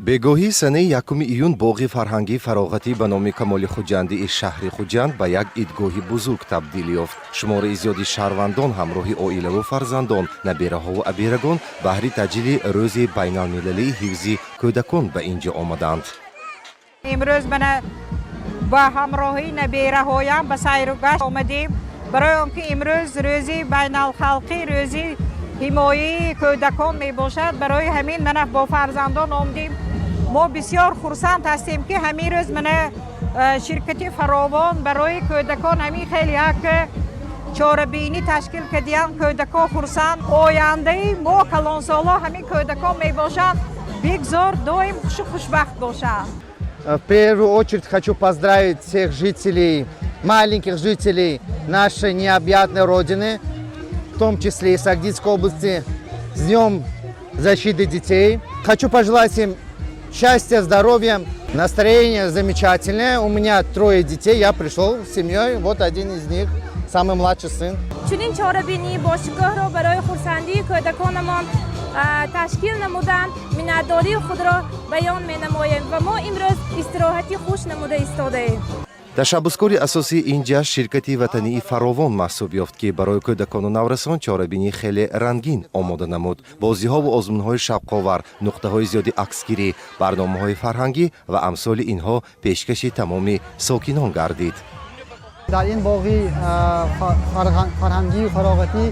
Бегоҳии санаи 1 июн боғи фарҳангии фароғатӣ ба номи Камоли Хуҷандии шаҳри Хуҷанд ба як идгоҳи бузург табдил ёфт. Шумораи зиёди шаҳрвандон ҳамроҳи оилаву фарзандон, набераҳову аберагон баҳри таҷлили Рӯзи байналмилалии ҳифзи кӯдакон ба ин ҷо омаданд. Имрӯз мана ба ҳамроҳии набераҳоям ба сайру гашт омадем, барои он ки имрӯз рӯзи байналхалқӣ, рӯзи ҳимояи кӯдакон мебошад. Барои ҳамин мана бо фарзандон омадем. Мо бисёр хурсанд ҳастем, ки ҳамин рӯз мана ширкати «Фаровон» барои кӯдакон ҳамин хел як чорабинӣ ташкил кардиянд. Кӯдакон хурсанд. Ояндаи мо, калонсоло, ҳамин кӯдакон мебошанд. Бигзор доим хушу хушбахт бошанд. В первую очередь хочу поздравить всех жителей, маленьких жителей нашей необъятной Родины, в том числе и Согдийской области, с Днем защиты детей. Хочу пожелать им счастья, здоровья, настроение замечательное. У меня трое детей, я пришел с семьей, вот один из них, самый младший сын. Чунин чорабинии бошукӯҳро барои хурсандии кӯдаконамон ташкил намуданд, миннатдории худро баён менамоем ва мо имрӯз истироҳати хуш намуда истодаем. Ташаббускори асосии ин ҷашн ширкати ватании «Фаровон» маҳсуб ёфт, ки барои кӯдакону наврасон чорабинии хеле рангин омода намуд. Бозиҳову озмунҳои шавқовар, нуқтаҳои зиёди аксгирӣ, барномаҳои фарҳангӣ ва амсоли инҳо пешкаши тамоми сокинон гардид. Дар ин боғи фарҳангию фароғатӣ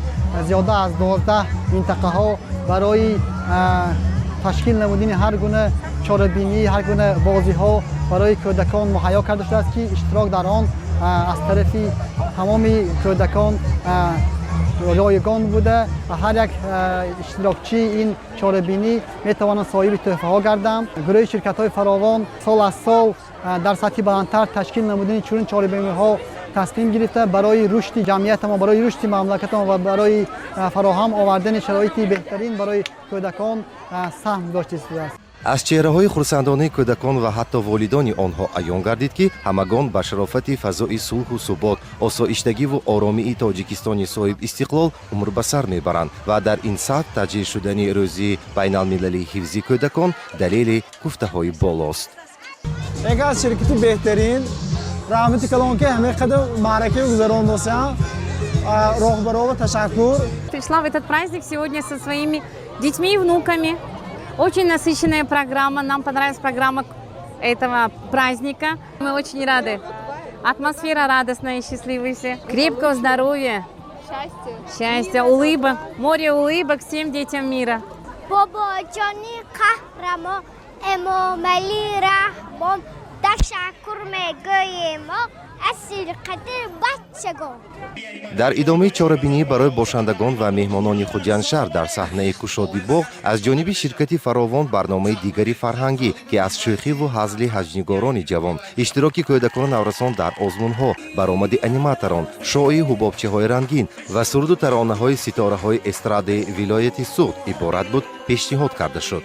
зиёда аз 12 минтақаҳо барои ташкил намудани ҳар гуна чорабинӣ, ҳар гуна бозиҳо барои кӯдакон муҳайё карда шудааст, ки иштирок дар он аз тарафи тамоми кӯдакон ройгон буда, ҳар як иштирокчии ин чорабинӣ метавонанд соҳиби тӯҳфаҳо гарданд. Гурӯҳи ширкатҳои «Фаровон» сол аз сол дар сатҳи баландтар ташкил намудани чунин чорабиниҳо тасмим гирифта, барои рушди ҷамъиятамон, барои рушди мамлакатамон ва барои фароҳам овардани шароити беҳтарин барои кӯдакон саҳм гузошта истодааст. Аз чеҳраҳои хурсандонаи кӯдакон ва ҳатто волидони онҳо аён гардид, ки ҳамагон ба шарофати фазои сулҳу субот, осоиштагиву оромии Тоҷикистони соҳиб истиқлол умр ба сар мебаранд ва дар ин сатҳ таҷлил шудани Рӯзи байналмилалии ҳифзи кӯдакон далели гуфтаҳои болост. Яке аз ширкати беҳтарин, раҳмати калон, ки ҳамин қадар маъракаи гузарондосиям. Роҳбарова ташаккур. Пришла в этот праздник сегодня со своими детьми и внуками. Очень насыщенная программа. Нам понравилась программа этого праздника. Мы очень рады. Атмосфера радостная, счастливые все. Крепкого здоровья. Счастья. Счастья, улыбок. Море улыбок всем детям мира. Бобоҷони қаҳрамон, Эмомалӣ Раҳмон, ташаккур мегӯем мо аз ширкати бачагон. Дар идомаи чорабинӣ барои бошандагон ва меҳмонони Хуҷандшаҳр дар саҳнаи кушоди боғ аз ҷониби ширкати «Фаровон» барномаи дигари фарҳангӣ, ки аз шӯхиву ҳазли ҳаҷвнигорони ҷавон, иштироки кӯдакону наврасон дар озмунҳо, баромади аниматорон, шоуи ҳубобчаҳои рангин ва суруду таронаҳои ситораҳои эстрадаи вилояти Суғд иборат буд, пешниҳод карда шуд.